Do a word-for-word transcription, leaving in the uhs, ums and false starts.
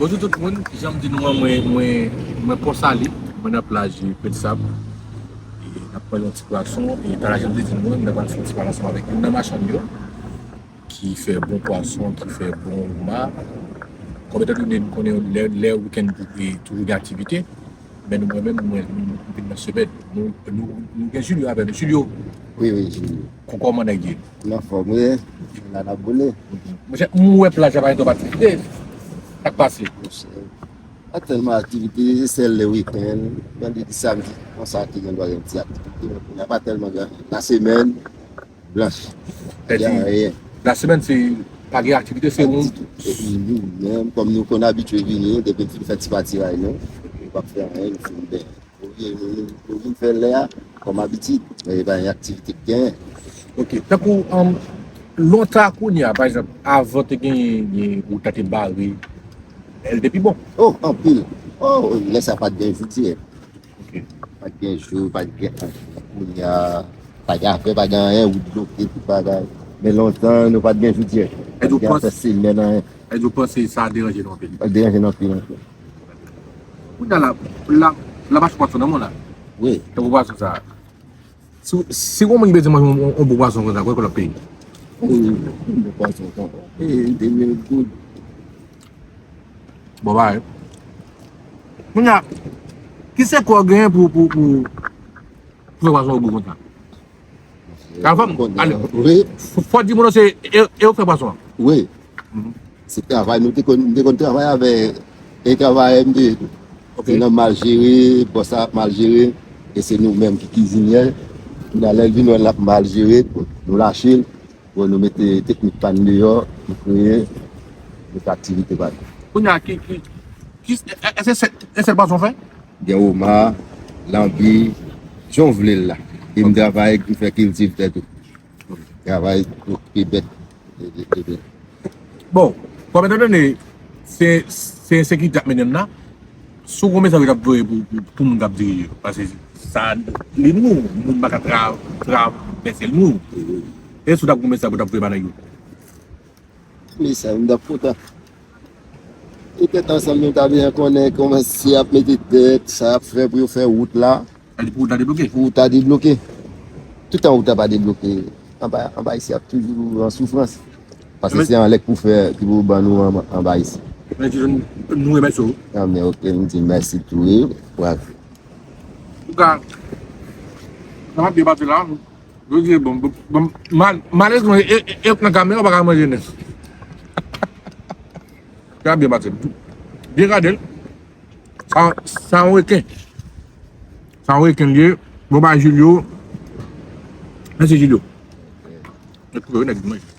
Bonjou tout moun, jan m di nou an, mwen, mwen, mwen Pòsali, mwen nan plaj Pèdsab. E n ap pran yon ti pwason, e talè jan m te di nou an, mwen pral fè yon ti pale ansanm avèk youn nan machann yo, ki fè bon pwason, ki fè bon ouma. Kòm etandone nou konnen lè, lè wikenn toujou gen aktivite, men nou, mwen menm, mwen, m vin nan semèn. Nou, nou, nou gen Julio avè nou. Julio, wi, wi, Julio. Kòman nèg ye? Anfòm, wi. La n ap boule. Monchè, m wè plaj la pa gen twòp aktivite. Sa k pase? Monchè, pa tèlman aktivite, se sèl lè wikenn, vandredi, samdi, konsa ki gen dwa gen ti aktivite. Men kounye a pa tèlman gen. Lasemèn, blanch. Pa gen anyen. Lasemèn, se pa gen aktivite, se ou. Menm kòm nou konn abitye vini, depi n fin fè ti patiray nou, nou p ap fè anyen, nou fin benyen. Wi, nou, nou, nou vin fè lè a, kòm abitid, men pa gen aktivite k genyen. Ok, tankou, um, lontan kounye a, pa egzanp, avan te genyen, gen wout la te bare, l te pi bon. Oh, anpil. Oh, lè sa pa t gen jou dèyè. Ok. Pa t gen jou, pa t gen anyen. Kounye a, pa gen afè, pa gen anyen, wout bloke, tout bagay. Men lontan, nou pa t gen jou dèyè. Pa t gen afè semèn, anyen. Èske w panse sa deranje nou anpil? Sa deranje nou anpil, anpil. Kounye a la, la, la mache pòsyon nan mwen la. Wi. Tankou pwason sa. Si, si yon moun ki bezwen manje yon, yon, yon bon pwason konsa, kote l ap peye? Yon bon pwason konsa. E, de mil goud. Bon, bagay. Kounye a, ki sekrè w genyen pou, pou, pou, pou fè pwason yo gou konsa? Kalfòm, ale. Wi. Fò, fò di moun se e, e ou fè pwason an. Wi. Mhm. Se travay, nou te konn, nou te konn travay avè e travayè m te ye tou. Ok. Se nan mal jere, bòs la ap mal jere, e se nou menm ki kizinyè. Kounye a lè l vin wè l ap mal jere, nou lache l, bon, nou mete teknik pa n deyò, nou kreye, nou fè aktivite pa nou. Kounye a, ki, ki, ki, e, e, e se sèl, e sèl pwason w fè? Gen ouma, lanbi, jan w vle l la. E m travay, m fè kiltiv tè tou. Travay, okipe bèt. Bon, kòm etandone, se, se ensekirite ap mennen n la, si w gon mesaj ou t ap voye pou, pou, pou moun k ap dirije yo, paske sa, li nou, moun pa ka tra-, travèse l nou. E si w t ap gon mesaj pou w t ap voye ba nèg yo? Mesaj, m t ap kontan. Petèt ansanm nou ta byen konnen kòman si y ap mete dèt, sa y ap fè pou yo fè wout la. Sa di pou wout la debloke? Pou wout la debloke. Toutan wout la pa debloke, anba, anba isi ap toujou an soufrans. Paske se anlè k pou fè, ki pou ban nou an, anba isi. Men di nou, nou remèsye w. Ah, men ok, m di mèsi tou, wi. Bravo. Ou ka, sa va byen pase la. Yo di, bon, bon, bon, mal-, malerezman, e, e, e nan kamera, ou pa ka manje nen. Sa byen pase. Byen gade l. Sa, sa yon reken. Sa yon reken l ye. Bon, bay Julio. Mèsi, Julio. Mèt koupe, wi, nèg manje.